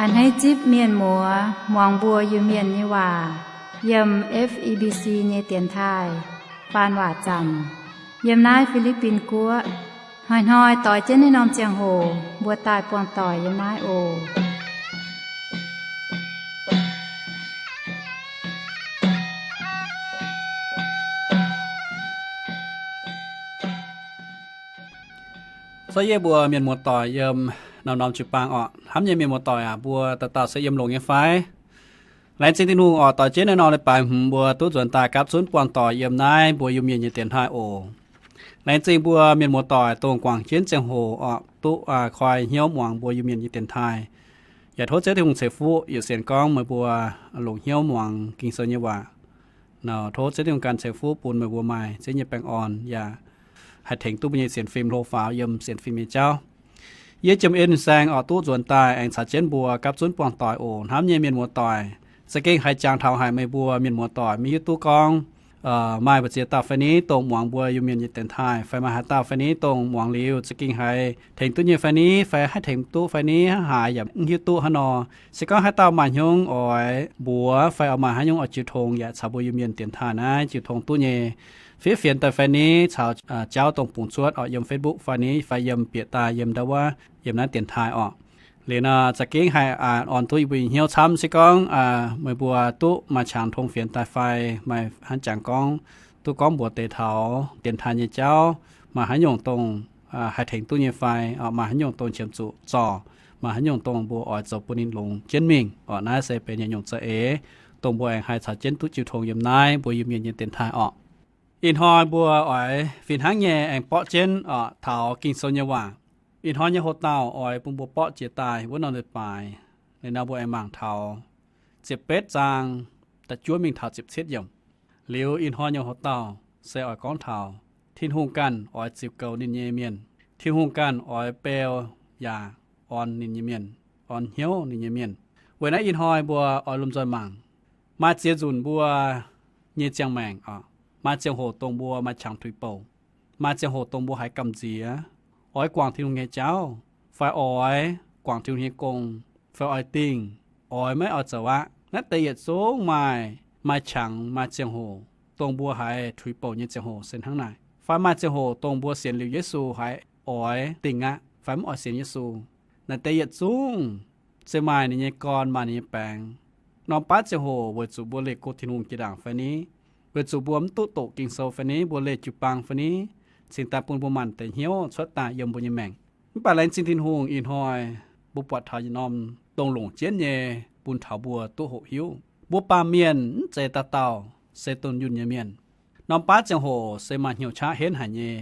A'hneiv zipv mienh muoz muangx mbuo Iu-Mienh nyei waac yiem F E B C nyei dienx taaih faan waac zanc yiem naaiv Fi^li^bin Guoqv. Hnoi-hnoi doix jienv naaiv norm ziangh hoc mbuo daaih buangh doic yiem naaiv oc. Zorqv yie mbuo mienh muoz-doic yiem norm-norm jiu-baang orqc. Hnamv nyei mienh muoz-doic aac, mbuo dauh dauh se yiem longx nyei fai? Laengz zingh Tin-Hungh orqc, doix jienv naaiv norm leiz-baaix hmz mbuo duqv nzuonx daaih gapv zunv buangh doic yiem naaiv mbuo Iu-Mienh nyei dienx taaih oc. Laengz zingh mbuo mienh muoz-doic dongh guangc jienv ziangh hoc orqc duqv koi hnyouv muangx mbuo Iu-Mienh nyei dienx taaih. Yaac tov Ziouv Tin-Hungh ceix fuqv yietc sienx gorngv meih mbuo longc hnyouv muangx Ging-Sou nyei waac. Tov Ziouv Tin-Hungh ganh ceix fuqv bun meih mbuo maaih Ziouv nyei baengh orn yaac haih tengx duqv mbuo nyei sienx fim hlo faaux yiem sienx fim nyei jauv. Yie Jiem En Saeng orqc duqv nzuonx daaih aengx caux jienv mbuo gapv zunv buangh doic oc. Hnamv nyei mienh muoz-doic, za'gengh haiz jangx taux haic meih mbuo mienh muoz-doic maiv hiuv duqv gorngv maaih mbu'ziex dauh fai ni dongh muangx mbuo Iu-Mienh nyei dienx taaih fai maaih haaix dauh fai ni dongh muangx liuz za'gengh haiz tengx duqv nyei fai ni fai haih tengx duqv fai ni hnangv haaix yaac mv hiuv duqv hnangv nor. Se gorngv haaix dauh maaih hnyouv oix mbuox fai oix maaih haaix nyungc oix jiu tong yaac caux mbuo Iu-Mienh dienx taaih naaiv jiu tong duqv nyei. Fiev fienx daaih fai ni caux jauv dongh bungx cuotv orqc yiem Facebook fai ni fai yiem bieqc daaih yiem ndau wuov yiem naaiv dienx taaih orqc. Liuz nor za'gengh haih orn duqv yie mbuo nyei hnyouv camv. Se gorngv meih mbuo duqv maaih qangx tong fienx daaih fai maaih hnangv jangx gorngv duqv gorngv mbuox deix taux dienx taaih nyei jauv, maaih haaix nyungc dongh haih tengx duqv nyei fai, maaih haaix nyungc dongh qiemx zuqc zorc, maaih haaix nyungc dongh mbuo oix zoux bun ninh longx jienv mingh orqc. Naaiv se benx yietc nyungc za'eix dongh mbuo aengx haih caux jienv duqv jiu tong yiem naaiv mbuo Iu-Mienh nyei dienx taaih orqc. Ih hnoi mbuo oix fih hnangv nyei aengx borqv jienv orqc taux Ging-Sou nyei waac. Ih hnoi nyei hoc-dauh oix bun mbuo borqv jiex daaih wuov norm leiz-baaix. Liuz nor mbuo aengx mangc taux ziepc betv zaang da'juov mingh taux ziepc cietv yiemc. Liuz ih hnoi nyei hoc-dauh se oix gorngv taux Tin-Hungh ganh oix ziux goux ninh nyei mienh. Tin-Hungh ganh oix beu yaac orn ninh nyei mienh, orn hnyouv ninh nyei mienh. Weic naaiv ih hnoi mbuo oix lomh nzoih mangc, maaih ziex nzunc mbuo nyei ziangh maengc orqc, maaih ziangh hoc dongh mbuo maaih qangx tuix bouc, maaih ziangh hoc dongh mbuo haiz gamh nziex, oix guangc Tin-Hungh nyei jauv, fai oix guangc Tin-Hungh nyei gong, fai oix dingh, oix maiv oix zoux aqv. Naaiv deix yietc zungv maaih, maaih qangx maaih ziangh hoc dongh mbuo haiz tuix bouc nyei ziangh hoc se hnangv naaic. Fai maaih ziangh hoc dongh mbuo sienx liuz Yesu haiz oix dingh aqv fai mv oix sienx Yesu. Naaiv deix yietc zungv se maaih ninh nyei gorn maaih ninh nyei baengx. Norm baav ziangh hoc weic zuqc mbuo leih go Tin-Hungh jiex ndaangc fai ni, weic zuqc mbuo mv duqv doqc Ging-Sou fai ni, mbuo leih jiu-baang fai ni, cingx daaih bun mbuo maanc deix hnyouv cuotv daaih yiem mbuo nyei maengc. Mv baac laengz zingh Tin-Hungh ih hnoi mbuo buatc taux yietc norm dongh longc jienv nyei bun taux mbuo duqv hoqc hiuv. Mbuo baamh mienh mv zeiz dauh dauh se dongh yunh nyei mienh. Norm baav ziangh hoc se maaih hnyouv qaqv henv haic nyei.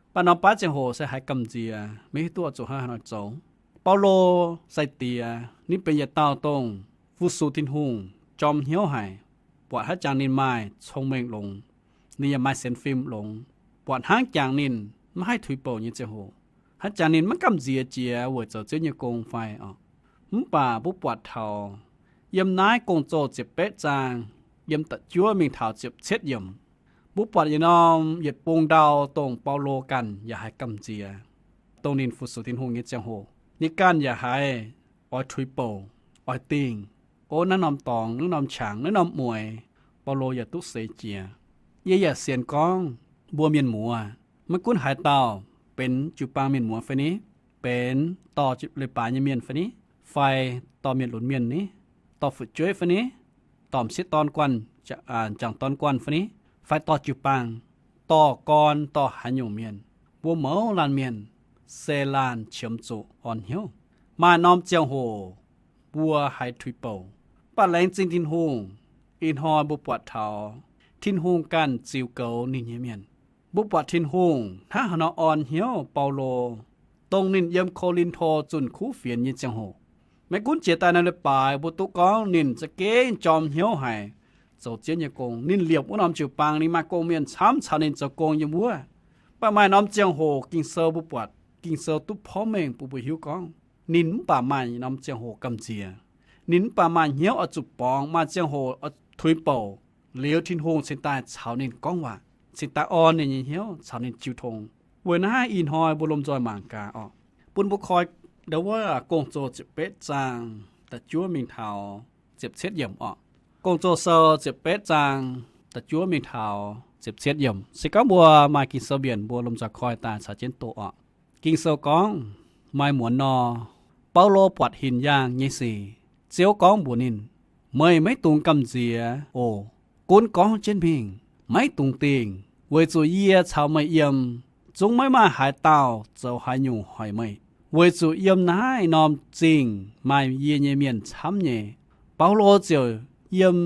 Mv baac norm baav ziangh hoc se haiz gamh nziex maiv hiuv duqv oix zuqc hnangv haaix nor zoux. Baulo sai-diex ninh benx yietc dauh dongh fu-sux Tin-Hungh jorm hnyouv haic. Buatc hnangv jangx ninh maaih cong-mengh longx, ninh yaac maaih sienx fim longx. Buatc hnangv jangx ninh maiv haih tuix bouc nyei ziangh hoc, hnangv jangx ninh maiv gamh nziex jiex weic zoux Ziouv nyei gong fai orqc. Mv baac mbuo buatc taux yiem naaiv Gong-Zoh ziepc betv zaang, yiem da'juov mingh taux ziepc cietv yiemc, mbuo buatc yietc norm yietc bung ndau dongh Baulo ganh yaac haiz gamh nziex, dongh ninh fu-sux Tin-Hungh nyei ziangh hoc ninh ganh yaac haiz oix tuix bouc, oix dingh. O, naaiv norm dorngx, naaiv norm qangx, naaiv norm mueiz, Baulo yaac duqv seix jiez. Yie yaac sienx gorngv mbuo mienh muoz, maiv gunv haaix dauh, benx jiu-baang mienh muoz fai ni, benx dorh leiz-baaix nyei mienh fai ni, fai dorh mienh lunx mienh ni, dorh fu'jueiv fai ni, dorh m'sieqv dorn guanh, m'jangc dorn guanh fai ni, fai dorh jiu-baang, dorh gorn, dorh haaix nyungc mienh, mbuo mouz laanh mienh se laanh qiemx zuqc orn hnyouv. Maaih norm ziangh hoc mbuo haiz tuix bouc. Mv baac laengz zingh Tin-Hungh, ih hnoi mbuo buatc taux Tin-Hungh ganh ziux goux ninh nyei mienh. Mbuo buatc Tin-Hungh hnangv haaix nor orn hnyouv Baulo, dongh ninh yiem Ko^lin^to zunh kuv fienx nyei ziangh hoc. Maiv gunv jiex daaih naaiv leiz-baaix mbuo duqv gorngv ninh za'gengh jorm hnyouv haic zoux Ziouv nyei gong. Ninh liepc wuov norm jiu-baang, ninh maaih gong-mienh camv caux ninh zoux gong yiem wuov. Mv baac maaih norm ziangh hoc Ging-Sou mbuo buatc, Ging-Sou duqv porv mengh bun mbuo hiuv gorngv ninh mv baac maaih norm ziangh hoc gamh nziex. Ninh mv baac maaih hnyouv oix zuqc borngz, maaih ziangh hoc oix tuix bouc. Liuz Tin-Hungh cingx daaih caux ninh gorngv waac, cingx daaih orn ninh nyei hnyouv caux ninh jiu tong. Weic naaiv ih hnoi mbuo lomh nzoih mangc gaax orqc. Bun mbuo koi ndau wuov Gong-Zoh ziepc betv zaang, da'juov mingh taux ziepc cietv yiemc oc. Gong-Zoh sou ziepc betv zaang da'juov mingh taux ziepc cietv yiemc. Se gorngv mbuo maaih Ging-Sou mbienc, mbuo lomh nzoih koi daaih caux jienv doqc oc. Ging-Sou gorngv, Maaih muonz nor, Baulo buatc hinc yaangh nyei sic. Ziouv gorngv mbuox ninh, Meih maiv dungx gamh nziex oc. Gunv gorngv jienv mingh, maiv dungx dingh, weic zuqc yie caux meih yiem, zungv maiv maaih haaix dauh zoux haaix nyungc hoic meih. Weic zuqc yiem naaiv norm zingh maaih yie nyei mienh camv nyei. Baulo ziouc yiem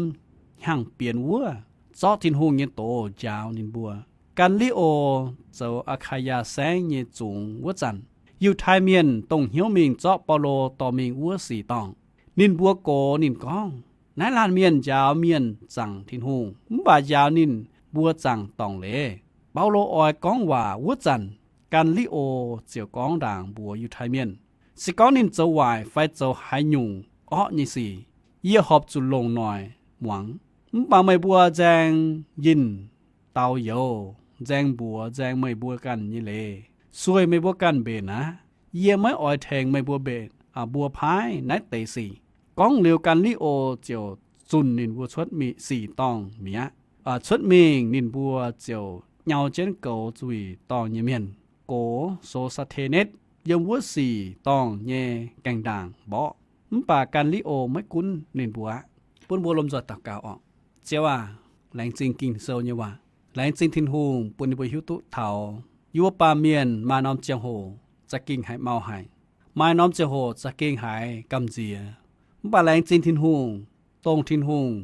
hnyangx-bienx wuov zorqv Tin-Hungh nyei doz njaaux ninh mbuo. Gan^li^o zoux Aa^kai^yaa Saengv nyei zungx wuov zanc, Yiutai Mienh dongh hnyouv mingh zorqv Baulo dorh mingh wuov sic dorngh. Ninh mbuo gox ninh gorngv, Naaiv laanh mienh njaaux mienh zaangc Tin-Hungh, mv baac njaaux ninh mbuo zaangc dorngc leiz. Baulo oix gorngv waac wuov zanc, Gan^li^o ziouc gorngv ndaangc mbuox Yiutai Mienh, se gorngv ninh zoux waaic fai zoux haaix nyungc orqv nyei sic, yie horpc zuqc longc noic muangx. Mv baac meih mbuo nzaeng yinh daux youz, nzaeng mbuox nzaeng meih mbuo ganh nyei leiz, sueih meih mbuo ganh mbenc aqv. Yie maiv oix tengx meih mbuo mbenc, mbuo paaiv naaiv deix sic. Gorngv liuz, Gan^li^o ziouc zunh ninh mbuo cuotv sic dorngh mi'aqv. Cuotv mingh ninh mbuo ziouc nyau jienv goux zuiz dorngh nyei mienh, gox So^saa^te^netv, yiem wuov sic dorngh nyei gaengh ndaangc mborqv. Mv baac Gan^li^o maiv gunv ninh mbuo aqv. Bun mbuo lomh nzoih daux gaux oc. Ziouv aac, laengz zingh Ging-Sou nyei waac. Laengz zingh Tin-Hungh bun ninh mbuo hiuv duqv taux yie mbuo baamh mienh maaih norm ziangh hoc za'gengh haiz mau haic, maaih norm ziangh hoc za'gengh haiz gamh nziex. Mv baac laengz zingh Tin-Hungh, dongh Tin-Hungh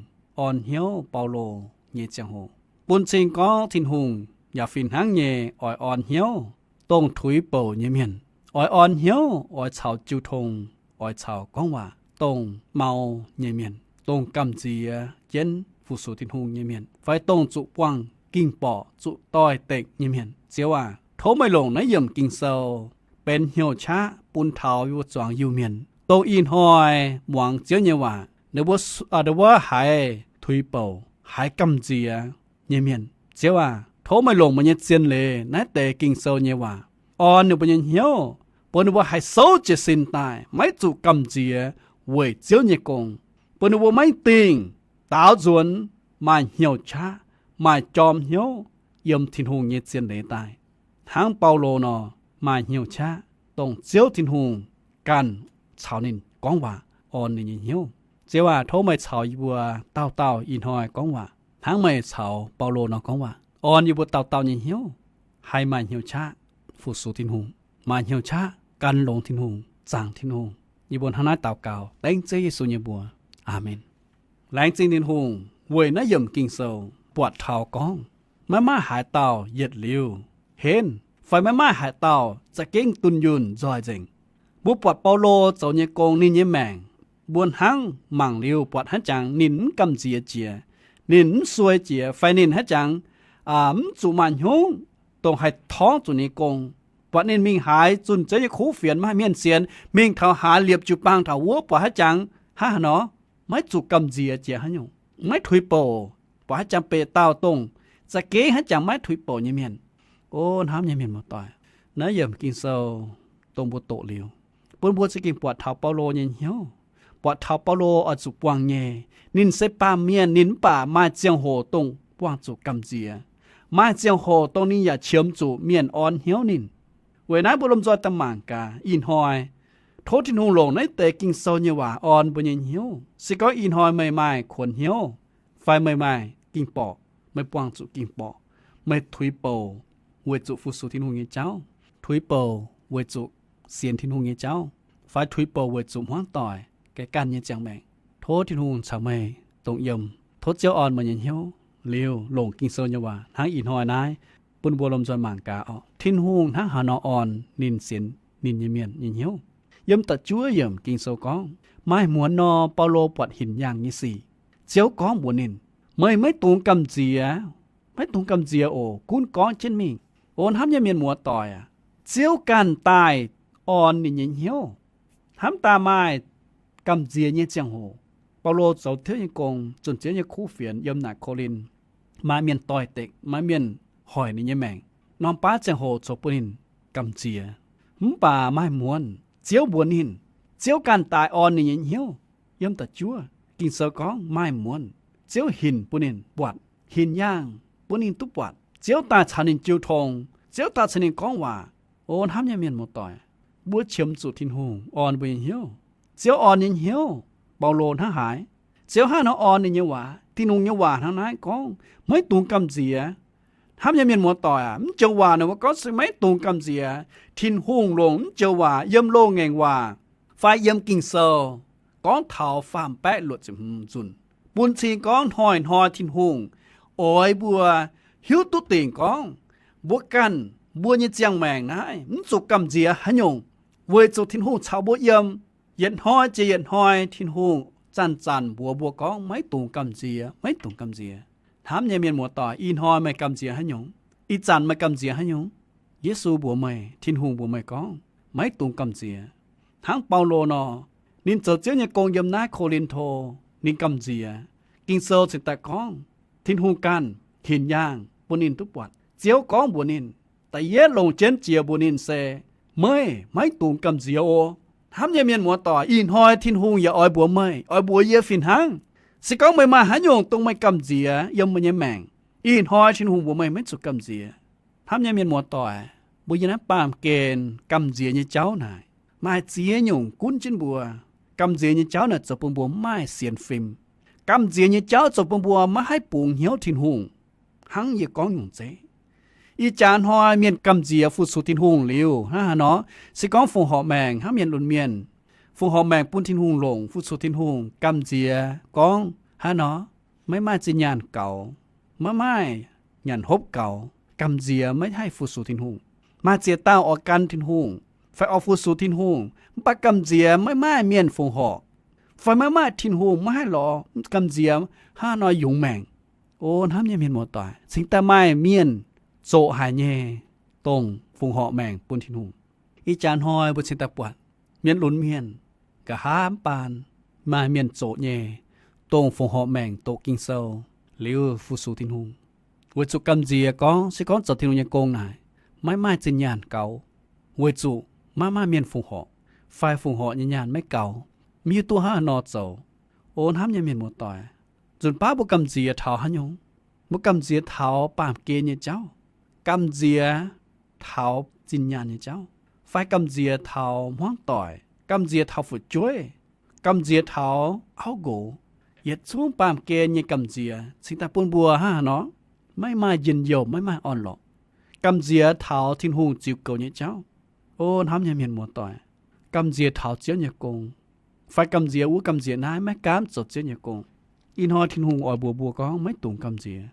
orn hnyouv Baulo nyei ziangh hoc, bun cing gorngv Tin-Hungh yaac fih hnangv nyei oix orn hnyouv dongh tuix bouc nyei mienh, oix orn hnyouv, oix caux jiu tong, oix caux gorngv waac dongh mau nyei mienh, dongh gamh nziex jienv fu-sux Tin-Hungh nyei mienh, fai dongh zuqc buangh ging-borqc, zuqc doix-dekc nyei mienh. Ziouv aac, tov meih longc naaiv yiemc Ging-Sou benx hnyouv qaqv bun taux yie mbuo zuangx Iu-Mienh, dongh ih hnoi muangx Ziouv nyei waac, ninh mbuo, ninh mbuo haiz tuix bouc, haiz gamh nziex nyei mienh. Ziouv aac, tov meih longc meih nyei zien leiz naaiv deix Ging-Sou nyei waac orn ninh mbuo nyei hnyouv, bun ninh mbuo haih souv jiez sin daaih, maiv zuqc gamh nziex weic Ziouv nyei gong, bun ninh mbuo maiv dingh daaux nzuonx maaih hnyouv qaqv, maaih jorm hnyouv yiem Tin-Hungh nyei zien leiz daaih, hnangv Baulo nor, maaih hnyouv qaqv dongh Ziouv Tin-Hungh ganh caux ninh gorngv waac, orn ninh nyei hnyouv. Ziouv aac, tov meih caux yie mbuo dauh dauh ih hnoi gorngv waac, hnangv meih caux Baulo nor gorngv waac, orn yie mbuo dauh dauh nyei hnyouv haih maaih hnyouv qaqv fu-sux Tin-Hungh, maaih hnyouv qaqv gan longx Tin-Hungh, zaangc Tin-Hungh. Yie mbuo hnangv naaiv daux gaux dengv Ziouv Yesu nyei mbuox. Aamen. Laengz zingh Tin-Hungh weic naaiv yiemc Ging-Sou buatc taux gorngv, maiv maaih haaix dauh yietc liuz henv, fai maiv maaih haaix dauh za'gengh dunh yunh nzoih nzengc. Mbuo buatc Baulo zoux nyei gong, ninh nyei maengc, mbuo hnangv mangc liuz buatc hnangv jangx ninh mv gamh nziex jiex, ninh mv suei jiex, fai ninh hnangv jangx mv zuqc maaih hnyouv dongh haih torngv zuqc ninh nyei gong. Buatc ninh mingh haaix, zunh Ziouv nyei kuv fienx, maaih mienh sienx, mingh taux haaix, liepc jiu-baang taux wuov, buatc hnangv jangx hnangv haaix nor, maiv zuqc gamh nziex jiex haaix nyungc, maiv tuix bouc. Buatc hnangv jangx beiv dauh dongh za'gengh hnangv jangx maiv tuix bouc nyei mienh. O hnamv nyei mienh muoz-doic, naaiv yiemc Ging-Sou dongh mbuo doqc liuz, bun mbuo za'gengh buatc taux Baulo nyei hnyouv, buatc taux Baulo oix zuqc buangh nyei. Ninh se baamh mienh, ninh mv baac maaih ziangh hoc dongh buangh zuqc gamh nziex, maaih ziangh hoc dongh ninh yaac qiemx zuqc mienh orn hnyouv ninh. Weic naaiv mbuo lomh nzoih daaih mangc gaax ih hnoi, tov Tin-Hungh longc naaiv deix Ging-Sou nyei waac orn mbuo nyei hnyouv. Se gorngv ih hnoi meih maaih kuonx hnyouv, fai meih maaih ging-borqc, meih buangh zuqc ging-borqc, meih tuix bouc weic zuqc fu-sux Tin-Hungh nyei jauv, tuix bouc weic zuqc sienx Tin-Hungh nyei jauv, fai tuix bouc weic zuqc hmuangv doic, geh ganh nyei ziangh maengc, tov Tin-Hungh caux meih dongh yiem. Tov Ziouv orn meih nyei hnyouv liuz longc Ging-Sou nyei waac hnangv ih hnoi naaiv bun mbuo lomh nzoih mangc gaax oc. Tin-Hungh hnangv haaix nor orn ninh sienx ninh nyei mienh nyei hnyouv? Yiem da'juov yiemc Ging-Sou gorngv, Maaih muonz nor, Baulo buatc hinc yaangh nyei sic. Ziouv gorngv mbuox ninh, Meih maiv dungx gamh nziex, maiv dungx gamh nziex oc. Gunv gorngv jienv mingh. O hnamv nyei mienh muoz-doic aac, Ziouv ganh daaih orn ninh nyei hnyouv. Hnamv daaih maaih gamh nziex nyei ziangh hoc, Baulo zoux Ziouv nyei gong, zunh Ziouv nyei kuv fienx yiem naaic Ko^lin, maaih mienh doix-dekc, maaih mienh hoic ninh nyei maengc. Norm baav ziangh hoc zoux bun ninh gamh nziex. Mv baac maaih muonz Ziouv mbuox ninh, Ziouv ganh daaih orn ninh nyei hnyouv. Yiem da'juov Ging-Sou gorngv maaih muonz Ziouv hinc bun ninh buatc, hinc yaangh bun ninh duqv buatc. Ziouv daaih caux ninh jiu tong, Ziouv daaih caux ninh gorngv waac. O hnamv nyei mienh muoz-doic, mbuo qiemx zuqc Tin-Hungh orn mbuo nyei hnyouv. Ziouv orn nyei hnyouv, Baulo hnangv haaix? Ziouv hnangv nor orn ninh nyei waac. Tin-Hungh nyei waac hnangv naaiv gorngv, maiv dungx gamh nziex. Hnamv nyei mienh muoz-doic aac, mv joux waac naaic mbuo gorngv se maiv dungx gamh nziex. Tin-Hungh longc mv joux waac yiem loz-ngaengc waac fai yiem Ging-Sou gorngv taux faam-baeqv luoqc ziepc hmz nzunc, bun cing gorngv hnoi-hnoi Tin-Hungh oix mbuo hiuv duqv dingc gorngv mbuo ganh, mbuo nyei ziangh maengc naaiv mv zuqc gamh nziex haaix nyungc, weic zuqc Tin-Hungh caux mbuo yiem. Yietc hnoi jiex yietc hnoi Tin-Hungh zanc-zanc mbuox mbuo gorngv, maiv dungx gamh nziex, maiv dungx gamh nziex. Hnamv nyei mienh muoz-doic, ih hnoi meih gamh nziex haaix nyungc? Ih zanc meih gamh nziex haaix nyungc? Yesu mbuox meih, Tin-Hungh mbuox meih gorngv, maiv dungx gamh nziex. Hnangv Baulo nor, ninh zoux Ziouv nyei gong yiem naaiv Ko^lin^to, ninh gamh nziex. Ging-Sou cingx daaih gorngv, Tin-Hungh ganh hinc yaangh bun ninh duqv buatc. Ziouv gorngv mbuox ninh, da'yietv longc jienv jiex mbuox ninh se, meih maiv dungx gamh nziex oc. Hnamv nyei mienh muoz-doic, ih hnoi Tin-Hungh yaac oix mbuox meih, oix mbuox yie fih hnangv. Se gorngv meih maaih haaix nyungc dongh meih gamh nziex yiem meih nyei maengc, ih hnoi Tin-Hungh mbuox meih maiv zuqc gamh nziex. Hnamv nyei mienh muoz-doic, mbuo yiem naaiv baamh gen gamh nziex nyei jauv naaic, maaih ziex nyungc gunv jienv mbuo. Gamh nziex nyei jauv naaic zoux bun mbuo maiv maaih sienx fim. Gamh nziex nyei jauv zoux bun mbuo maiv haih bungx hnyouv Tin-Hungh. Hnangv yie gorngv nyungc zeiv, ih jaax hnoi mienh gamh nziex fu-sux Tin-Hungh liuz, hnangv haaix nor? Se gorngv fongc horc maengc hnangv mienh lunx mienh, fongc horc maengc bun Tin-Hungh longc, fu-sux Tin-Hungh, gamh nziex gorngv hnangv haaix nor? Maiv maaih zinh nyaanh gaux, maiv maaih nyanc hopv gaux, gamh nziex maiv haih fu-sux Tin-Hungh. Maaih ziex dauh oix gan Tin-Hungh fai oix fu-sux Tin-Hungh, mv baac gamh nziex maiv maaih mienh fongc horc, fai maiv maaih Tin-Hungh maiv haih lorz, gamh nziex hnangv haaix nor yungz maengc. O hnamv nyei mienh muoz-doic, cingx daaih maaih mienh zoqc haic nyei dongh fongc horc maengc bun Tin-Hungh. Ih jaax hnoi mbuo cingx daaih buatc mienh lunx mienh, nqa'haav mv baan maaih mienh zoqc nyei dongh fongc horc maengc doqc Ging-Sou liuz fu-sux Tin-Hungh, weic zuqc gamh nziex gorngv se gorngv zoux Tin-Hungh nyei gong naaic maiv maaih zinh nyaanh gaux, weic zuqc maiv maaih mienh fongc horc, fai fongc horc nyei nyaanh maiv gaux, mv hiuv duqv hnangv haaix nor zoux. O hnamv nyei mienh muoz-doic, nzunc baav mbuo gamh nziex taux haaix nyungc? Mbuo gamh nziex taux baamh gen nyei jauv, gamh nziex taux zinh nyaanh nyei jauv, fai gamh nziex taux hmuangv doic, gamh nziex taux fu'jueiv, gamh nziex taux auv nqox. Yietc zungv baamh gen nyei gamh nziex cingx daaih bun mbuo hnangv haaix nor? Maiv maaih njien-youh, maiv maaih orn-lorqc. Gamh nziex taux Tin-Hungh ziux goux nyei jauv. O hnamv nyei mienh muoz-doic, gamh nziex taux Ziouv nyei gong, fai gamh nziex wuov gamh nziex naaiv, maiv gaamv zoux Ziouv nyei gong, ih hnoi Tin-Hungh oix mbuox mbuo gorngv maiv dungx gamh nziex,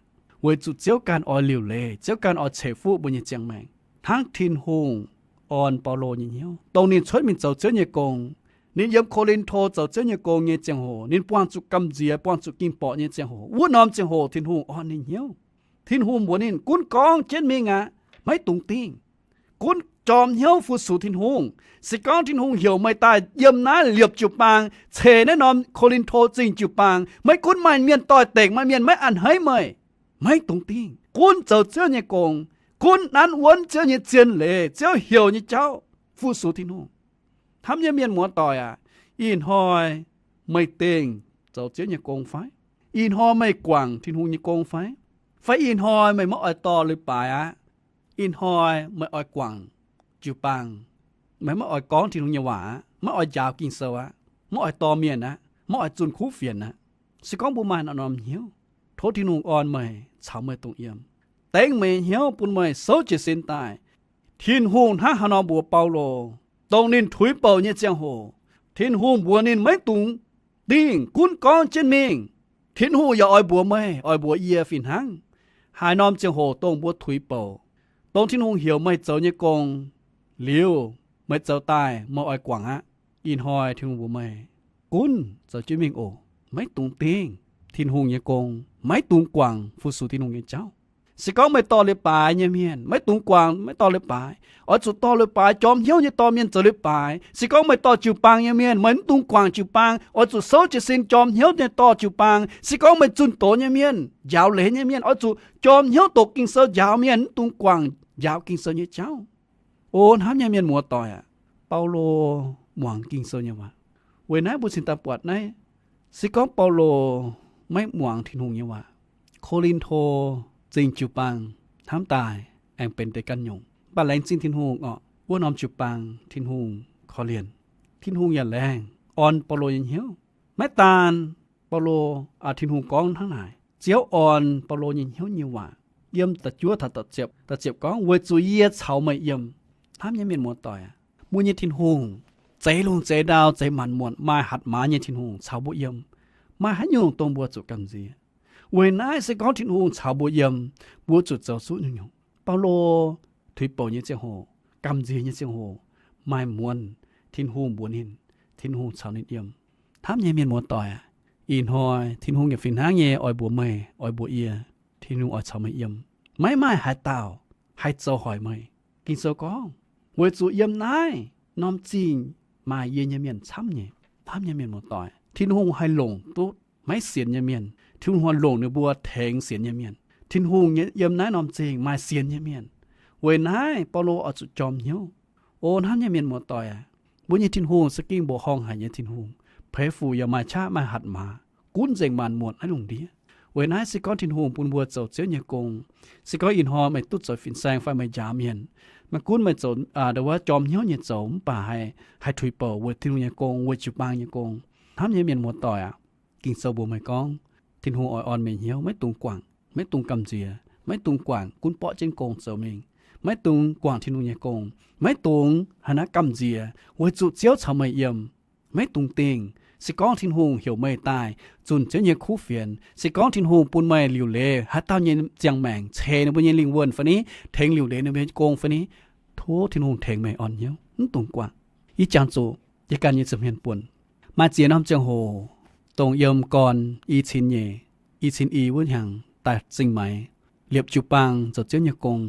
weic zuqc Ziouv ganh oix liuc leiz, Ziouv ganh oix ceix fuqv mbuo nyei ziangh maengc. Hnangv Tin-Hungh orn Baulo nyei hnyouv, dongh ninh cuotv mingh zoux Ziouv nyei gong. Ninh yiem Ko^lin^to zoux Ziouv nyei gong nyei ziangh hoc, ninh buangh zuqc gamh nziex, buangh zuqc ging-borqc nyei ziangh hoc, wuov norm ziangh hoc Tin-Hungh orn ninh hnyouv. Tin-Hungh mbuox ninh, gunv gorngv jienv mingh aqv. Maiv dungx dingh. Gunv jorm hnyouv fu-sux Tin-Hungh. Se gorngv Tin-Hungh heuc meih daaih yiem naaiv liepc jiu-baang ceix naaiv norm Ko^lin^to Zingh jiu-baang, maiv gunv maaih mienh doix-dekc, maaih mienh maiv a'hneiv meih, maiv dungx dingh. Gunv zoux Ziouv nyei gong. Gunv nanv wuonv Ziouv nyei zien leiz, Ziouv heuc nyei jauv, fu-sux Tin-Hungh. Hnamv nyei mienh muoz-doic aac, ih hnoi meih dengh zoux Ziouv nyei gong fai? Ih hnoi meih guangc Tin-Hungh nyei gong fai? Fai ih hnoi meih maiv oix dorh leiz-baaix aqv? Ih hnoi meih oix guangc jiu-baang, meih maiv oix gorngv Tin-Hungh nyei waac aqv, maiv oix njaaux Ging-Sou aqv, maiv oix dorh mienh aqv, maiv oix zunh kuv fienx aqv. Se gorngv mbuo maaih naaiv norm hnyouv, tov Tin-Hungh orn meih caux meih dongh yiem, dengv meih nyei hnyouv bun meih souv jiez sin daaih. Tin-Hungh hnangv haaix nor mbuox Baulo, dongh ninh tuix bouc nyei ziangh hoc, Tin-Hungh mbuox ninh maiv dungx dingh, gunv gorngv jienv mingh. Tin-Hungh yaac oix mbuox meih, oix mbuox yie fih hnangv. Haaix norm ziangh hoc dongh mbuo tuix bouc, dongh Tin-Hungh heuc meih zoux nyei gong liuz, meih zoux daaih meih oix guangc aqv, ih hnoi Tin-Hungh mbuox meih, gunv zoux jienv mingh oc. Maiv dungx dingh Tin-Hungh nyei gong, maiv dungx guangc fu-sux Tin-Hungh nyei jauv. Se gorngv meih dorh leiz-baaix nyei mienh, maiv dungx guangc, maiv dorh leiz-baaix. Oix zuqc dorh leiz-baaix, jorm hnyouv nyei dorh mienh zoux leiz-baaix. Se gorngv meih dorh jiu-baang nyei mienh, meih mv dungx guangc jiu-baang. Oix zuqc souv jiez sin jorm hnyouv nyei dorh jiu-baang. Se gorngv meih zunh doz nyei mienh, njaaux leiz nyei mienh, oix zuqc jorm hnyouv doqc Ging-Sou njaaux mienh, mv dungx guangc njaaux Ging-Sou nyei jauv. O hnamv nyei mienh muoz-doic aac, Baulo muangx Ging-Sou nyei waac. Weic naaiv mbuo cingx daaih buatc naaiv Se gorngv Baulo maiv muangx Tin-Hungh nyei waac, Ko^lin^to Zingh jiu-baang hnamv daaih aengx benx deix ganh nyungc. Mv baac laengz zingh Tin-Hungh orqc, wuov norm jiu-baang Tin-Hungh korv-lienh. Tin-Hungh yaac laengz orn Baulo nyei hnyouv. Maiv daan Baulo, Tin-Hungh gorngv hnangv naaic, Ziouv orn Baulo nyei hnyouv nyei waac yiem da'juov taux da'ziepc gorngv, Weic zuqc yie caux meih yiem. Hnamv nyei mienh muoz-doic aac, mbuo nyei Tin-Hungh, zeix lungh zeix ndau, zeix maanc muotc, maaih hatc maaz nyei Tin-Hungh caux mbuo yiem. Maaih haaix nyungc dongh mbuo zuqc gamh nziex? Weic naaiv se gorngv Tin-Hungh caux mbuo yiem, mbuo zuqc zoux zuqv nyungc-nyungc. Baulo tuix bouc nyei ziangh hoc, gamh nziex nyei ziangh hoc, maaih muonz Tin-Hungh mbuox ninh, Tin-Hungh caux ninh yiem. Hnamv nyei mienh muoz-doic aac, ih hnoi Tin-Hungh yaac fih hnangv nyei oix mbuox meih, oix mbuox yie, Tin-Hungh oix caux meih yiem. Maiv maaih haaix dauh haih zoux hoic meih. Ging-Sou gorngv, Weic zuqc yiem naaiv norm zingh maaih yie nyei mienh camv nyei. Hnamv nyei mienh muoz-doic, Tin-Hungh haih longc duqv maiv sienx nyei mienh. Tin-Hungh haih longc ninh mbuo tengx sienx nyei mienh. Tin-Hungh yiem naaiv norm zingh maaih sienx nyei mienh. Weic naaiv Baulo oix zuqc jorm hnyouv. O hnamv nyei mienh muoz-doic aac, mbuo nyei Tin-Hungh se gengh mbuoqc horngh haic nyei Tin-Hungh, peix fuc yaac maaih qaqv maaih hatc maaz, gunv nzengc maanc muotc naaiv lungh ndiev. Weic naaiv se gorngv Tin-Hungh bun mbuo zoux Ziouv nyei gong, se gorngv ih hnoi meih duqv zoux fin-saeng fai meih njaaux mienh, maiv gunv meih zoux, aa, ndau wuov jorm hnyouv nyei zoux mv baac haih, haih tuix bouc weic Tin-Hungh nyei gong, weic jiu-baang nyei gong. Hnamv nyei mienh muoz-doic aac, Ging-Sou mbuox meih gorngv, Tin-Hungh oix orn meih hnyouv, maiv dungx guangc, maiv dungx gamh nziex, maiv dungx guangc gunv borqv jienv gong zoux mingh, maiv dungx guangc Tin-Hungh nyei gong, maiv dungx haaix naaiv gamh nziex, weic zuqc Ziouv caux meih yiem. Maiv dungx dingh, se gorngv Tin-Hungh heuc meih daaih zunh Ziouv nyei kuv fienx, se gorngv Tin-Hungh bun meih liuc leiz haaix dauh nyei ziangh maengc, ceix ninh mbuo nyei lingh wuonh fai ni, tengx liuc leiz ninh mbuo nyei gong fai ni, tov Tin-Hungh tengx meih orn hnyouv, mv dungx guangc. Yie jangx zuqc yie ganh nyei za'hmien buonc. Maaih ziex norm ziangh hoc, dongh yiem gorn i cin nyeic, i cin i wuov hnyangx daaih zingh maix liepc jiu-baang zoux Ziouv nyei gong.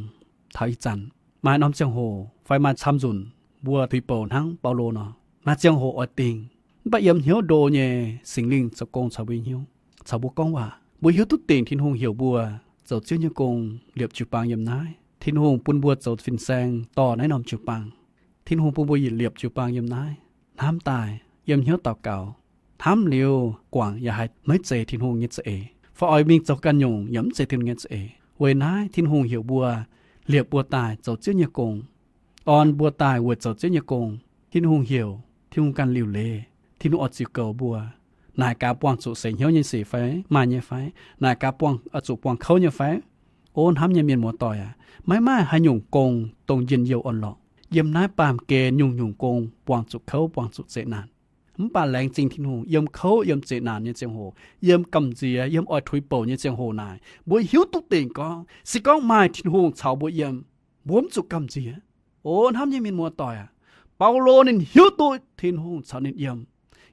Taux ih zanc maaih norm ziangh hoc fai maaih camv nzunc mbuo tuix bouc hnangv Baulo nor, maaih ziangh hoc oix dingh. Mv baac yiem hnyouv ndo nyei Singx Lingh zoux gong caux mbuo hnyouv, caux mbuo gorngv waac. Mbuo hiuv duqv dingc Tin-Hungh heuc mbuo zoux Ziouv nyei gong, liepc jiu-baang yiem naaiv. Tin-Hungh bun mbuo zoux fin-saeng dorh naaiv norm jiu-baang. Tin-Hungh bun mbuo yietc liepc jiu-baang yiem naaiv. Hnamv daaih yiem hnyouv daux gaux. Hnamv liuz guangc yaac haiz maiv zeiz Tin-Hungh nyei za'eix, fai oix mingh zoux ganh nyungc yaac mv zeiz Tin-Hungh nyei za'eix. Weic naaiv Tin-Hungh heuc mbuo, liepc mbuo daaih zoux Ziouv nyei gong, orn mbuo daaih weic zoux Ziouv nyei gong. Tin-Hungh heuc, Tin-Hungh ganh liuc leiz, Tin-Hungh oix ziux goux mbuo. Naaic gaax buangh zuqc seix hnyouv nyei sic fai? Maaih nyei fai? Naaic gaax buangh, zuqc buangh kouv nyei fai? O hnamv nyei mienh muoz-doic aac, maiv maaih haaix nyungc gong dongh njien-youh orn-lorqc. Yiem naaiv baamh gen nyungc-nyungc gong buangh zuqc kouv, buangh zuqc zeqc naanc. Mv baac laengz zingh Tin-Hungh, yiem kouv yiem zeqc naanc nyei ziangh hoc, yiem gamh nziex, yiem oix tuix bouc nyei ziangh hoc naaic, mbuo hiuv duqv dingc gorngv se gorngv maaih Tin-Hungh caux mbuo yiem, mbuo mv zuqc gamh nziex. O hnamv nyei mienh muoz-doic aac, Baulo ninh hiuv duqv Tin-Hungh caux ninh yiem.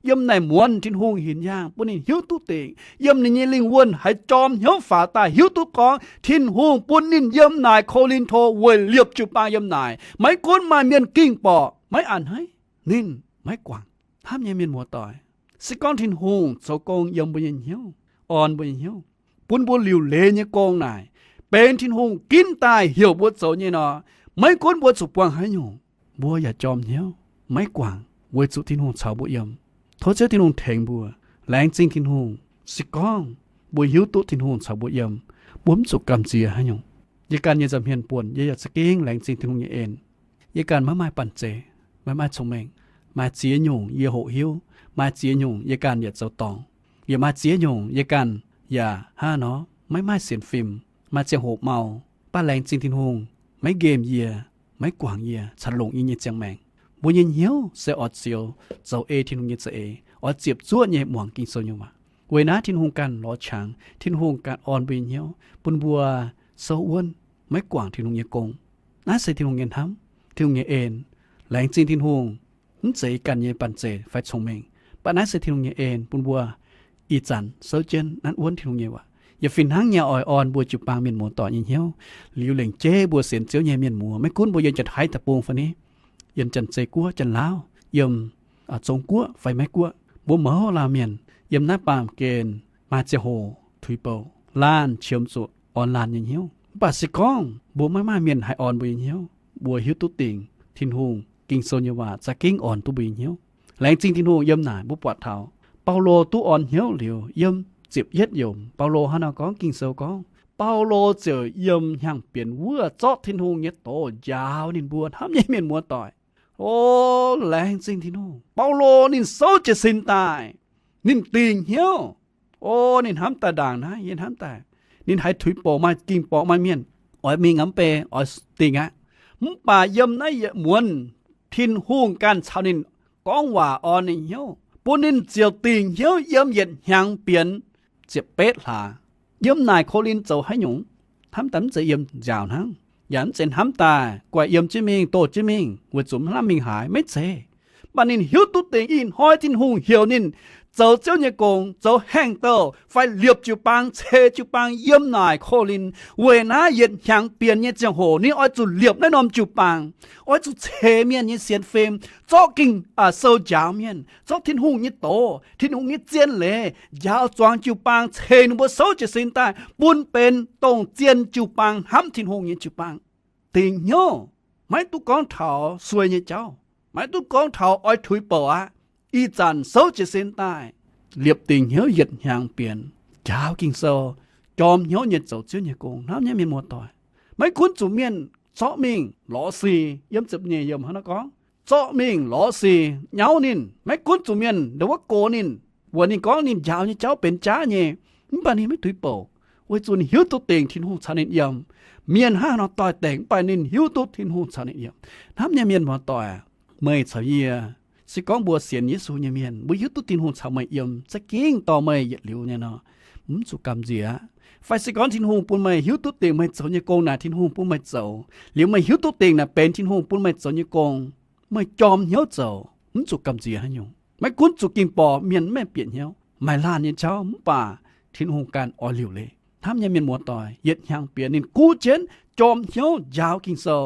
Yiem naaic muonz Tin-Hungh hinc yaangh bun ninh hiuv duqv dingc, yiem ninh nyei lingh wuonh haiz jorm hnyouv faaux daaih hiuv duqv gorngv Tin-Hungh bun ninh yiem naaic Ko^lin^to weic liepc jiu-baang yiem naaic. Maiv gunv maaih mienh ging borqc maiv a'hneiv, ninh maiv guangc. Hnamv nyei mienh muoz-doic, se gorngv Tin-Hungh zoux gong yiem mbuo nyei hnyouv, orn mbuo nyei hnyouv, bun mbuo liuc leiz nyei gong naaic, benx Tin-Hungh ginv daaih heuc mbuo zoux nyei nor, maiv gunv mbuo zuqc buangh haaix nyungc, mbuo yaac jorm hnyouv maiv guangc weic zuqc Tin-Hungh caux mbuo yiem. Tov Ziouv Tin-Hungh tengx mbuo. Laengz zingh Tin-Hungh. Se gorngv mbuo hiuv duqv Tin-Hungh caux mbuo yiem, mbuo mv zuqc gamh nziex haaix nyungc. Yie ganh nyei nza'hmien buonc, yie yaac za'gengh laengz zingh Tin-Hungh nyei en. Yie ganh maiv maaih banh zeic, maiv maaih cong-mengh. Maaih ziex nyungc yie hoqc hiuv, maaih ziex nyungc yie ganh yaac zoux dorngc. Yaac maaih ziex nyungc yie ganh yaac hnangv nor maiv maaih sienx fim, maaih ziangh hoc mau. Mv baac laengz zingh Tin-Hungh maiv nqemh yie, maiv guangc yie, caux longc yie nyei ziangh maengc. Mbuo nyei hnyouv se oix zioux zoux ei Tin-Hungh nyei za'eix, oix ziepc zuoqv nyei muangx Ging-Sou nyei waac. Weic naaiv Tin-Hungh ganh lorz qangx, Tin-Hungh ganh orn mbuo nyei hnyouv, bun mbuo souv wuonv, maiv guangc Tin-Hungh nyei gong. Naaiv se Tin-Hungh nyei hnamv, Tin-Hungh nyei en. Laengz zingh Tin-Hungh, mv zeiz ganh nyei banh zeic fai cong-mengh, mv baac naaiv se Tin-Hungh nyei en bun mbuo ih zanc souv jienv nanv wuonv Tin-Hungh nyei waac. Yaac fih hnangv nyei oix orn mbuo jiu-baang mienh muoz-doic nyei hnyouv. Liuz lengc jeiv mbuo sienx Ziouv nyei mienh muoz, maiv gunv mbuo yiem Janx-Taiv deic-bung fai ni, yiem Janx-Zei Guoqv, Janx-Laauv, yiem Zong Guoqv fai Meiv Guoqv, mbuo mouz laanh mienh yiem naaiv baamh gen maaih ziangh hoc tuix bouc, laanh qiemx zuqc orn laanh nyei hnyouv. Mv baac se gorngv mbuo maiv maaih mienh haih orn mbuo nyei hnyouv, mbuo hiuv duqv dingc Tin-Hungh Ging-Sou nyei waac za'gengh orn duqv mbuo nyei hnyouv. Laengz zingh Tin-Hungh yiem naaic mbuo buatc taux Baulo duqv orn hnyouv liuz, yiem ziepc yietv yiemc Baulo hnangv naaiv nor gorngv, Ging-Sou gorngv, Baulo ziouc yiem hnyangx-bienx wuov zorqv Tin-Hungh nyei doz njaaux ninh mbuo hnamv nyei mienh muoz-doic. O, laengz zingh Tin-Hungh, Baulo ninh souv jiez sin daaih, ninh dingc hnyouv. O, ninh hnamv daaih ndaangc naaiv, yie hnamv daaih, ninh haiz tuix bouc maaih, ging borqc maaih mienh oix mingh aqv, mv bei oix dingc aqv. Mv baac yiem naaiv yietc muonz Tin-Hungh ganh caux ninh gorngv waac, orn ninh hnyouv, bun ninh ziouc dingc hnyouv yiem yietc hnyangx bienx ziepc betv hlaax. Yiem naaic Ko^lin zoux haaix nyungc? Hnamv daaih mv zeiz yiem nziaauc hnangv, yaac mv zeiz hnamv daaih guaih yiem jienv mingh, doh jienv mingh, weic zuqc mv lamh mingh haaix, maiv zeiz. Mv baac ninh hiuv duqv dingc ih hnoi Tin-Hungh heuc ninh zoux Ziouv nyei gong, zoux haaengx-douh fai liepc jiu-baang, ceix jiu-baang yiem naaic Ko^lin. Weic naaiv yietc hnyangx bienx nyei ziangh hoc ninh oix zuqc liepc naaiv norm jiu-baang, oix zuqc ceix mienh nyei sienx fim, zorqv Ging-Sou njaaux mienh, zorqv Tin-Hungh nyei doz, Tin-Hungh nyei zien leiz njaaux zuangx jiu-baang, ceix ninh mbuo souv jiez sin daaih bun benx dongh zien jiu-baang, hnamv Tin-Hungh nyei jiu-baang. Dingc hnyouv, maiv duqv gorngv taux suei nyei jauv, maiv duqv gorngv taux oix tuix bouc aqv. Ih zanc souv jiez sin daaih, liepc dingc hnyouv yietc hnyangx bienx, njaaux Ging-Sou, jorm hnyouv nyei zoux Ziouv nyei gong. Hnamv nyei mienh muoz-doic, maiv gunv zuqc mienh zorqv mingh lorz sih, yiem ziepc nyeic yiemc hnangv naaiv gorngv, zorqv mingh lorz sih nyauv ninh, maiv gunv zuqc mienh ndongc wuov gox ninh, weic ninh gorngv ninh njaaux nyei jauv benx jaav nyei, mv baac ninh maiv tuix bouc, weic zuqc ninh hiuv duqv dingc Tin-Hungh caux ninh yiem. Mienh hnangv haaix nor doix-dekc, mv baac ninh hiuv duqv Tin-Hungh caux ninh yiem. Hnamv nyei mienh muoz-doic, meih caux yie, se gorngv mbuo sienx Yesu nyei mienh, mbuo hiuv duqv Tin-Hungh caux meih yiem, za'gengh dorh meih yietc liuz nyei nor, mv zuqc gamh nziex aqv. Fai se gorngv Tin-Hungh bun meih hiuv duqv dingc meih zoux nyei gong naaic Tin-Hungh bun meih zoux, liuz meih hiuv duqv dingc naaic benx Tin-Hungh bun meih zoux nyei gong, meih jorm hnyouv zoux, mv zuqc gamh nziex haaix nyungc. Maiv gunv zuqc ging borqc mienh maiv bieqc hnyouv, maaih laanh nyei jauv, mv baac Tin-Hungh ganh oix liuc leiz. Hnamv nyei mienh muoz-doic, yietc hnyangx bienx ninh guv jienv jorm hnyouv njaaux Ging-Sou.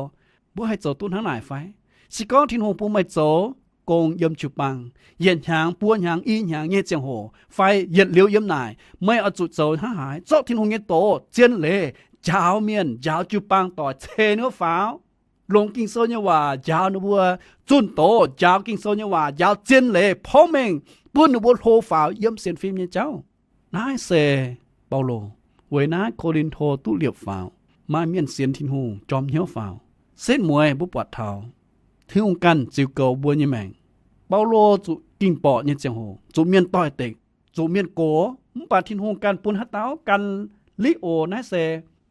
Mbuo haih zoux duqv hnangv naaic fai? Se gorngv Tin-Hungh bun meih zoux gong yiem jiu-baang, yietc hnyangx, buo hnyangx, i hnyangx nyei ziangh hoc, fai yietc liuz yiem naaic, meih oix zuqc zoux hnangv haaix? Zorqv Tin-Hungh nyei doz, zien leiz njaaux mienh, njaaux jiu-baang doic, ceix ninh mbuo faaux, longc Ging-Sou nyei waac njaaux ninh mbuo zunh doz, njaaux Ging-Sou nyei waac njaaux zien leiz porv mengh bun ninh mbuo hlo faaux yiem sienx fim nyei jauv. Naaiv se Baulo. Weic naaiv Ko^lin^to duqv liepc faaux, maaih mienh sienx Tin-Hungh jorm hnyouv faaux. Setv mueiz mbuo buatc taux Tin-Hungh ganh ziux goux mbuo nyei maengc. Baulo zuqc ging borqc nyei ziangh hoc, zuqc mienh doix-dekc, zuqc mienh gox, mv baac Tin-Hungh ganh bun haaix dauh? Gan Li^o, naaiv se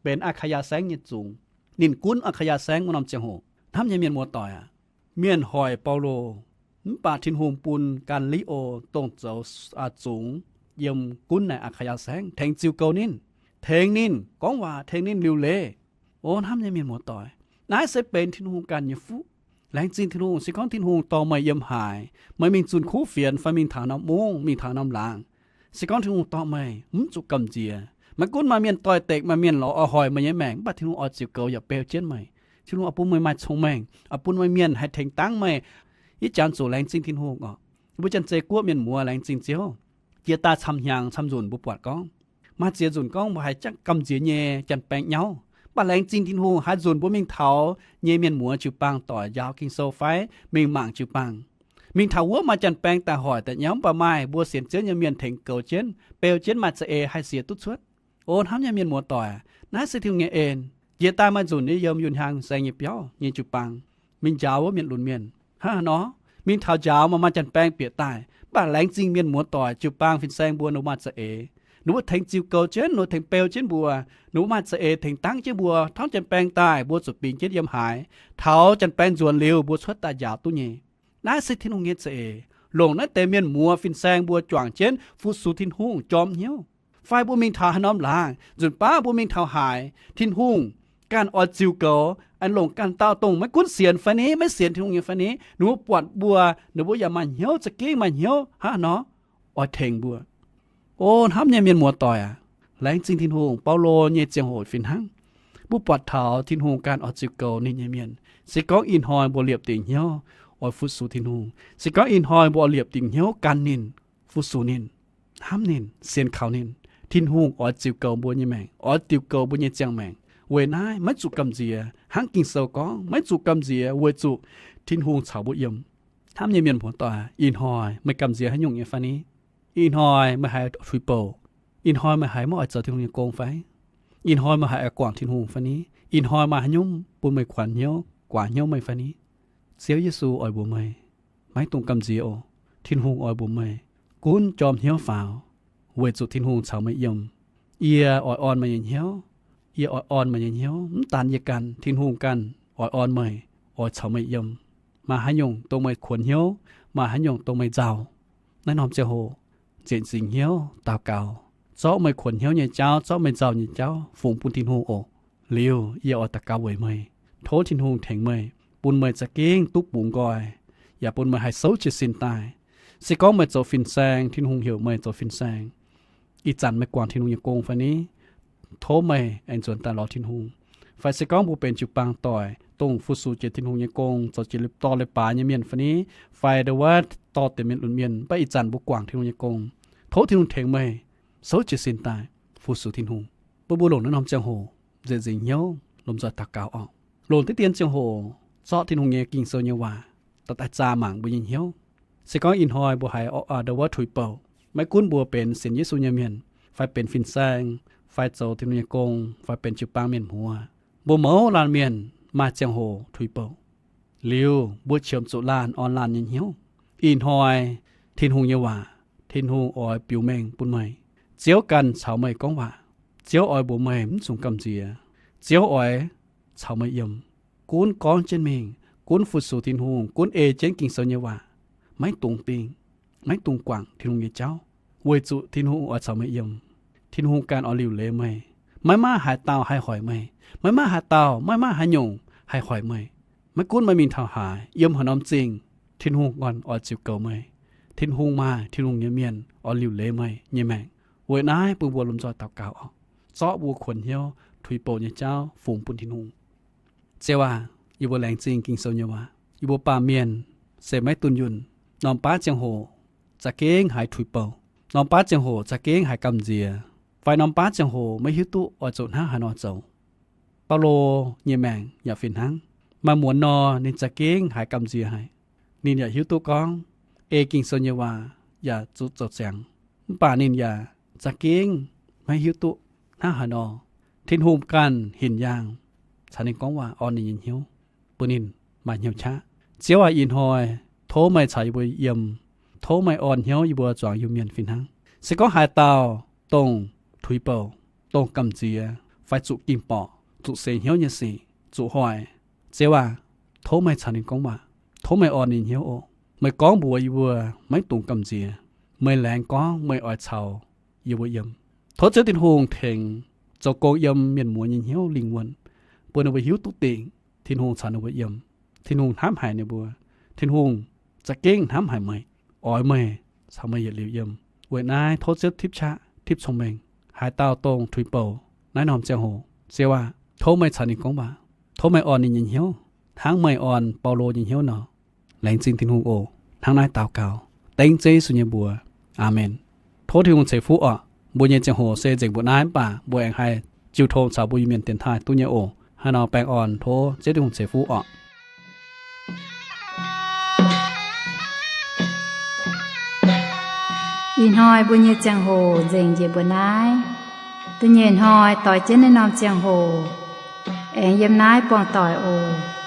benx Aa^kaa^yaa Saengv nyei zungx. Ninh gunv Aa^kaa^yaa Saengv wuov norm ziangh hoc. Hnamv nyei mienh muoz-doic aac, mienh hoic Baulo, mv baac Tin-Hungh bun gan Li^o, dongh zoux zungx yiem gunv naaic Aa^kaa^yaa Saengv, tengx ziux goux ninh, tengx ninh gorngv waac, tengx ninh liuc leiz. O hnamv nyei mienh muoz-doic, naaiv se benx Tin-Hungh ganh nyei fuqv. Laengz zingh Tin-Hungh. Se gorngv Tin-Hungh dorh meih yiem haaix, meih mingh zunh kuv fienx fai mingh taux norm mungv, mingh taux norm laangz, se gorngv Tin-Hungh dorh meih, mv zuqc gamh nziex. Maiv gunv maaih mienh doix-dekc, maaih mienh lorz oix hoic meih nyei maengc, mv baac Tin-Hungh oix ziux goux yaac beu jienv meih. Tin-Hungh oix bun meih maaih cong-mengh, oix bun meih mienh haih tengx dangv meih. Yie jangx zuqc laengz zingh Tin-Hungh oc. Mbuo Janx-Zei Guoqv mienh muoz laengz zingh Ziouv. Jiex daaih camv-hnyangx camv-nzunc mbuo buatc gorngv, maaih ziex nzunc gorngv mbuo haiz jangv gamh nziex nyei janx-baeng nyauv. Mv baac laengz zingh Tin-Hungh, haaix nzunc mbuo mingh taux nyei mienh muoz jiu-baang doic njaaux Ging-Sou fai mingh mangc jiu-baang, mingh taux wuov maaih janx-baeng daaih hoic daaih nyauv, mv baac maaih mbuo sienx Ziouv nyei mienh tengx goux jienv, beu jienv, maaih za'eix haih siex duqv cuotv. O hnamv nyei mienh muoz-doic, naaiv se Tin-Hungh nyei en. Jiex daaih maaih nzunc yie yiem Yunhang saeng nyei biauv nyei jiu-baang mingh njaaux wuov mienh lunx mienh. Hnangv haaix nor? Mingh taux njaaux maaih, maaih janx-baeng bieqc daaih. Mv baac laengz zingh mienh muoz-doic jiu-baang fin-saeng mbuo, ninh mbuo maaih za'eix, ninh mbuo tengx ziux goux jienv, ninh mbuo tengx beu jienv mbuo, ninh mbuo maaih za'eix tengx dangv jienv mbuo. Tov janx-baeng daaih, mbuo zuqc bingx jienv yiem haaix. Taux janx-baeng nzuonx liuz, mbuo cuotv daaih njaaux duqv nyei. Naaiv se Tin-Hungh nyei za'eix. Longc naaiv deix mienh muoz fin-saeng mbuo juangc jienv fu-sux Tin-Hungh jorm hnyouv. Fai mbuo mingh taux haaix norm laangz, nzunc baav mbuo mingh taux haaix, Tin-Hungh ganh oix ziux goux, aengx longc ganh dauh, dongh maiv gunv sienx fai ni, maiv sienx Tin-Hungh nyei fai ni, ninh mbuo buatc mbuo, ninh mbuo yaac maaih hnyouv, za'gengh maaih hnyouv hnangv haaix nor, oix tengx mbuo. O hnamv nyei mienh muoz-doic aac, laengz zingh Tin-Hungh, Baulo nyei ziangh hoc fih hnangv. Mbuo buatc taux Tin-Hungh ganh oix ziux goux ninh nyei mienh. Se gorngv ih hnoi mbuo liepc dingc hnyouv oix fu-sux Tin-Hungh, se gorngv ih hnoi mbuo oix liepc dingc hnyouv gan ninh, fu-sux ninh, hnamv ninh, sienx kaux ninh, Tin-Hungh oix ziux goux mbuo nyei maengc, oix ziux goux mbuo nyei ziangh maengc. Weic naaiv maiv zuqc gamh nziex. Hnangv Ging-Sou gorngv, maiv zuqc gamh nziex weic zuqc Tin-Hungh caux mbuo yiem. Hnamv nyei mienh muoz-doic, ih hnoi meih gamh nziex haaix nyungc nyei fai ni? Ih hnoi meih haiz tuix bouc? Ih hnoi meih haiz maiv oix zoux Tin-Hungh nyei gong fai? Ih hnoi meih haiz oix guangc Tin-Hungh fai ni? Ih hnoi maaih haaix nyungc bun meih kuonx hnyouv, guangc hnyouv meih fai ni? Ziouv Yesu oix mbuox meih, maiv dungx gamh nziex oc. Tin-Hungh oix mbuox meih, gunv jorm hnyouv faaux, weic zuqc Tin-Hungh caux meih yiem. Yie oix orn meih nyei hnyouv. Yie oix orn meih nyei hnyouv. Mv daan yie ganh, Tin-Hungh ganh oix orn meih, oix caux meih yiem. Maaih haaix nyungc dongh meih kuonx hnyouv, maaih haaix nyungc dongh meih nzauh, naaiv norm ziangh hoc nzengc zingc hnyouv daux gaux, zorqv meih kuonx hnyouv nyei jauv, zorqv meih nzauh nyei jauv fungx bun Tin-Hungh oc. Liuz yie oix daux gaux weic meih. Tov Tin-Hungh tengx meih, bun meih za'gengh duqv bungx nqoi, yaac bun meih haih souv jiez sin daaih. Se gorngv meih zoux fin-saeng, Tin-Hungh heuc meih zoux fin-saeng, ih zanc meih guangc Tin-Hungh nyei gong fai ni? Tov meih aengx nzuonx daaih lorz Tin-Hungh. Fai se gorngv mbuo benx jiu-baang doic, dongh fu-sux jiex Tin-Hungh nyei gong, zoux jiex dorh leiz-baaix nyei mienh fai ni, fai ndo wuov dorh deix mienh lunx mienh, mv baac ih zanc mbuo guangc Tin-Hungh nyei gong, tov Tin-Hungh tengx meih souv jiez sin daaih fu-sux Tin-Hungh. Bun mbuo longc naaiv norm ziangh hoc nzengc zingc hnyouv lomh nzoih daux gaux oc. Longc diqv dien ziangh hoc zorqv Tin-Hungh nyei Ging-Sou nyei waac daaih zaah mangc mbuo nyei hnyouv. Se gorngv ih hnoi mbuo haiz ndo wuov tuix bouc, maiv gunv mbuo benx sienx Yesu nyei mienh, fai benx fin-saeng, fai zoux Tin-Hungh nyei gong, fai benx jiu-baang mienh muoz, mbuo mouz laanh mienh maaih ziangh hoc tuix bouc. Liuz mbuo qiemx zuqc laanh orn laanh nyei hnyouv. Ih hnoi Tin-Hungh nyei waac, Tin-Hungh oix biux mengh bun meih. Ziouv ganh caux meih gorngv waac. Ziouv oix mbuox meih mv dungx gamh nziex. Ziouv oix caux meih yiem. Gunv gorngv jienv mingh, gunv fu-sux Tin-Hungh, gunv ei jienv Ging-Sou nyei waac. Maiv dungx dingh, maiv dungx guangc Tin-Hungh nyei jauv, weic zuqc Tin-Hungh oix caux meih yiem. Tin-Hungh ganh oix liuc leiz meih. Maiv maaih haaix dauh haih hoic meih. Maiv maaih haaix dauh, maiv maaih haaix nyungc haih hoic meih. Maiv gunv meih mingh taux haaix, yiem haaix norm zingh, Tin-Hungh ganh oix ziux goux meih. Tin-Hungh maaih Tin-Hungh nyei mienh oix liuc leiz meih nyei maengc. Weic naaiv bun mbuo lomh nzoih daux gaux oc. Zorqv mbuo kuonx hnyouv tuix bouc nyei jauv fungx bun Tin-Hungh. Ziouv aac, yie mbuo laengz zingh Ging-Sou nyei waac. Yie mbuo baamh mienh se maiv dunh yunh. Norm baav ziangh hoc za'gengh haiz tuix bouc. Norm baav ziangh hoc za'gengh haiz gamh nziex, fai norm baav ziangh hoc maiv hiuv duqv oix zoux hnangv haaix nor zoux. Baulo nyei maengc yaac fih hnangv. Maaih muonz nor ninh za'gengh haiz gamh nziex haic. Ninh yaac hiuv duqv gorngv ei Ging-Sou nyei waac yaac zuqc zoux ziangx, mv baac ninh yaac za'gengh maiv hiuv duqv hnangv haaix nor. Tin-Hungh ganh hinc yaangh caux ninh gorngv waac, orn ninh nyei hnyouv, bun ninh maaih hnyouv qaqv. Ziouv aac, ih hnoi tov meih caux yie mbuo yiem. Tov meih orn hnyouv yie mbuo zuangx Iu-Mienh fih hnangv. Se gorngv haaix dauh dongh tuix bouc, dongh gamh nziex, fai zuqc ging-borqc, zuqc seix hnyouv nyei sic, zuqc hoic, Ziouv aac, tov meih caux ninh gorngv waac. Tov meih orn ninh hnyouv oc. Meih gorngv mbuox yie mbuo maiv dungx gamh nziex. Meih laengz gorngv meih oix caux yie mbuo yiem. Tov Ziouv Tin-Hungh tengx zoux gong yiem mienh muoz nyei hnyouv lingh wuonh, bun ninh mbuo hiuv duqv dingc Tin-Hungh caux ninh mbuo yiem. Tin-Hungh hnamv haic ninh mbuo. Tin-Hungh za'gengh hnamv haic meih, oix meih caux meih yietc liuz yiem. Weic naaiv tov Ziouv tipv qaqv, tipv cong-mengh haaix dauh dongh tuix bouc naaiv norm ziangh hoc. Ziouv aac, tov meih caux ninh gorngv waac. Tov meih orn ninh nyei hnyouv hnangv meih orn Baulo nyei hnyouv nor. Laengz zingh Tin-Hungh oc. Hnangv naaiv daux gaux dengv Ziouv Yesu nyei mbuox. Aamen. Tov Tin-Hungh ceix fuqv oc. Mbuo nyei ziangh hoc se nzengc mbuoqc naaiv mv baac mbuo aengx haih jiu tong caux mbuo Iu-Mienh dienx taaih duqv nyei oc. Hnangv nor baengh orn tov Ziouv Tin-Hungh ceix fuqv oc. Ih hnoi mbuo nyei ziangh hoc nzengc njiec mbuoqc naaiv. Da'nyeic hnoi doix jienv naaiv norm ziangh hoc aengx yiem naaiv buangh doic oc.